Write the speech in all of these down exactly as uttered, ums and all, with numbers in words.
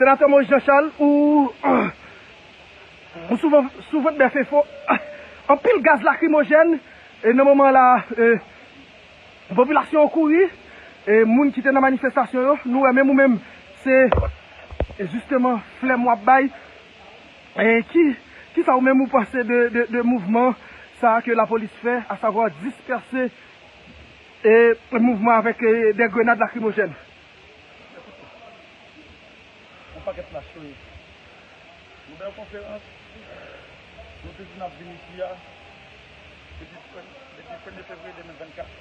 Senatè Moïse Jean Charles, ou, ou sou, sou vant bèf enfo, anpil gaz lakrimojèn, e nan moman la, e, popilasyon an kouri, e moun ki te nan manifestasyon yo, nou wè menm ou menm, se, e jisteman, flèm w ap bay. E ki, ki sa ou menm ou panse de, de, de mouvman sa a ke lapolis fè, asavwa dispèse, e, mouvman avèk, e, de grenad lakrimojèn? Yon pakèt lach yo ye. Nou bay yon konferans, nou te di n ap vin isi a, depi, depi premye fevriye de mil vennkat.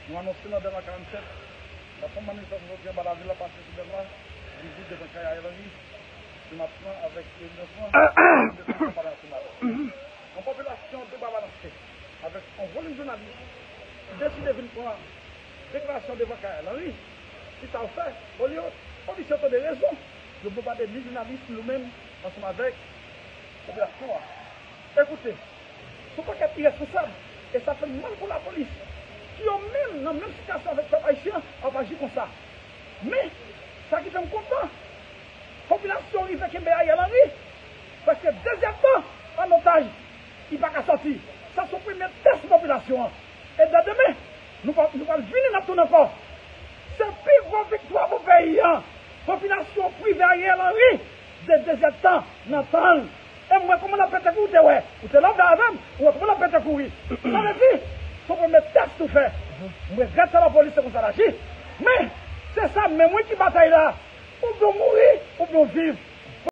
Nou anonse nan Dèlma karannsèt, n ap fè yon manifestasyon jodi anba lavil la, pase sou Dèlma, vin jis devan kay Ariel Henry, se match lan avèk Evidans lan, devan kay Palè Nasyonal. Yon popilasyon debra balanse, avèk yon volim jounalis ki deside vin pran deklarasyon devan kay Ariel Henry. Ki sa yo fè? Olye polis yo tande rezon, yo bonbade ni jounalis, ni nou menm, ansanm avèk popilasyon an. Ekoute, se yon pakèt irèsponsab, e sa fè m mal pou lapolis, ki yo menm, nan menm sitiyasyon avèk pèp ayisyen an, ap aji konsa. Men, sa ki fè m kontan, popilasyon rive kenbe Ariel Henry, prèske de zèdtan an otaj, li pa ka sòti. Sa se yon premye tès popilasyon an. E dè demen, nou pral, nou pral vini, n ap tounen ankò. Se pi gwo viktwa pou peyi an. Popilasyon prive Ariel Henry de de zèdtan nan tann. E m wè kòman l ap pete kouri, ou te wè. Ou te la avè m, ou wè kòman l ap pete kouri. Sa vle di, se yon premye tès nou fè. M regrèt sa lapolis te konsa l aji. Men, se sa menm wi ki batay la. Oubyen w mouri, oubyen w viv.